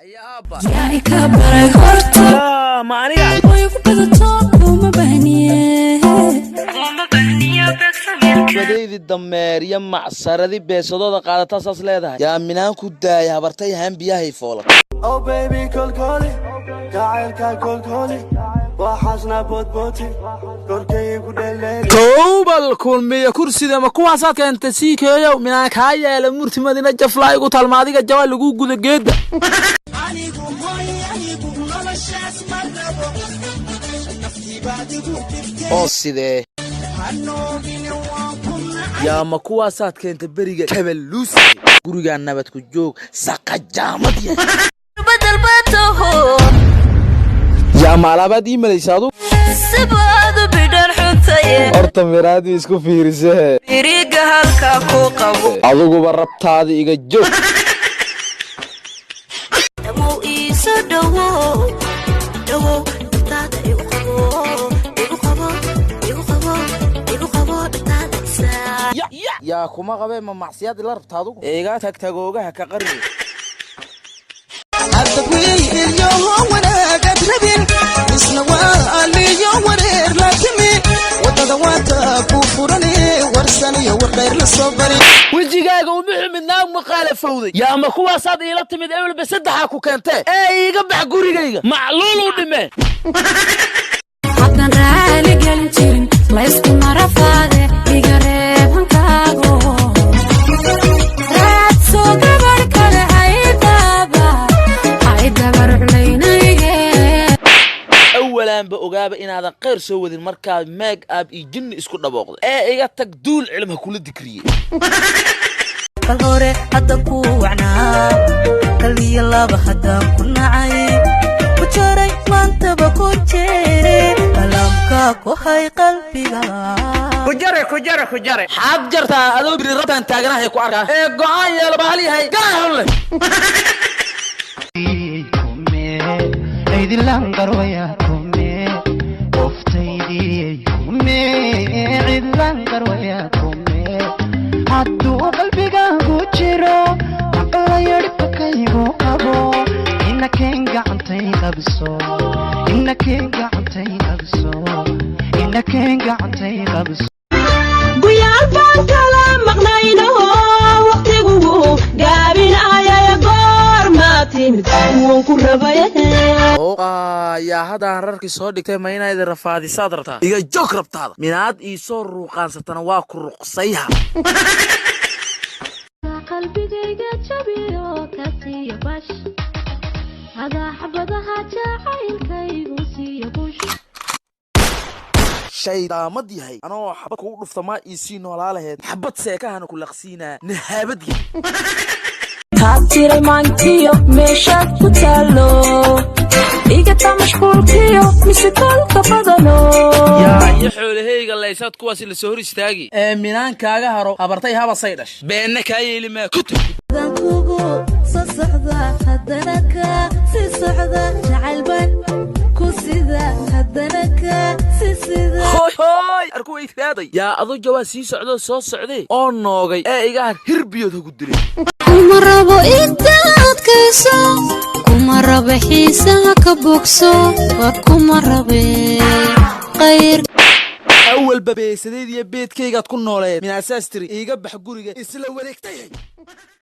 Yaa ika baray horta? Ma aniga? Way ku badato, kuma bahniye. Badaydi dameer iyo macsaradi beesadooda qaadataa saas leedahay. Yaa minaan ku daaya habartay haan biyahay foola. Oh baby, kolkoli jacaylka, kolkoli waxaasna boodbooti korkaygu dheleeli. Kowbal Kulmiya kursida ma kuwaasaad keentay sii keeyow? Minaan kaa yeela murtimadina jaflaa igu talma adiga jawaa lagu guda geedda. Anigu hoy, anigu noloshaas ma rabo, naftiibaad igu dhibtay. Oo sidee? Hanoogine, waan ku nacay. Yaa ma kuwaasaad keentay beriga kabaluusi gurigaa nabad ku joog saqajaamad yahay? Yaa ma alaabaad ii malaysa adu? Sibaadu bidhan xuntaye. Horta miraadii isku fiirisee. Biriga halkaa ku qabo. Adiguba rabtaada iga joog. Dhamow, iiso dhawow, dhawow, dhagtaada igu qabo, igu qabo, igu qabo, igu qabo, dhagtaada isaa. Yaa kuma qabee? Ma macsiyaad ila rabta adugu? Iga tagtagoogaha ka qarni. Wiilyoho wanaagaad rabin isna waa aliyo wareer la timi wadada waata ku furani warsaniyo warqayr la soo bari. Wejigaaga uma xumid naag maqaalafowday. Yaa ma kuwaasaad iila timid? Ewelba saddexaa ku keentee ee iiga bax gurigayga, macluul u dhimee. Haddan raali gelin jirin laysku marafaade, iga reeb hankaago, raadso gabar kale, haydaba haydaba ruclaynayge. Awalaanba ogaaba inaadan khayr soo wadin markaa make up iyo jinni isku dhabooqday ee iga tag, duul cilm ha kula dikriyey. Kal hore hadda ku wacnaa, kaliya laba haddaan ku nacay, ku jaray maantaba ku jeere, kalaamka ku hay qalbiga. Kujare, kujare, kujare, xaad jartaa adoo biri rabtaan taaganahay ku arkaa ee go'aan yeelo bahal yahay gaahun leh. Cidlan qarwaya kume qoftaydii kume, cidlan qarwaya kume, hadduu qalbigaagu jiro aqlayadhibakaygu qabo, inakeen gacantay qabso, inakeen gacantay qabso, inakeen gacantay qabso. Guyaal baan kala maqnayno, waqtigu gaabinayay, goor ma timid waan ku rabay. Yaa haddaan rarkii soo dhigtay, ma inayd rafaadisaad rabtaa? Iga joog rabtaada minaad ii soo ruuqaansatana waa ku ruqsayha. Qalbigayga jabiyo ka siiya bash hadaa xabadaha jacaylkaygu siiya bush. Shaydaamad yahay, anoo xabad kugu dhufta maa ii sii noolaa laheyd? Xabad seekahana ku laqsiinaa nahaabad yahay. Kaad tiray maankiyo meeshaad ku taalo, igata mashquulkiyo mise kolka badano. Yaa iyo xoolahayga laysaad kuwaasi la soo hor istaagi ee minaan kaaga haro habartay habasay dhash beenna kaa yeeli maa ku tag. Kugu soo socda, haddana ka sii socda, jacaylban ku sida, haddana ka sii sida. Hoy hoy, arku way raaday. Yaa adu jawaa sii socdo soo socday oo noogay ee iga har hirbiyood hagu dilay. Kuma rabo inta adkayso, kuma rabo xiisaha ka bogso, war kuma rabe qayr. Awalba beesadeed iyo beedkaygaad ku nooleed minaasaas tiri iiga bax guriga isla wareegtay.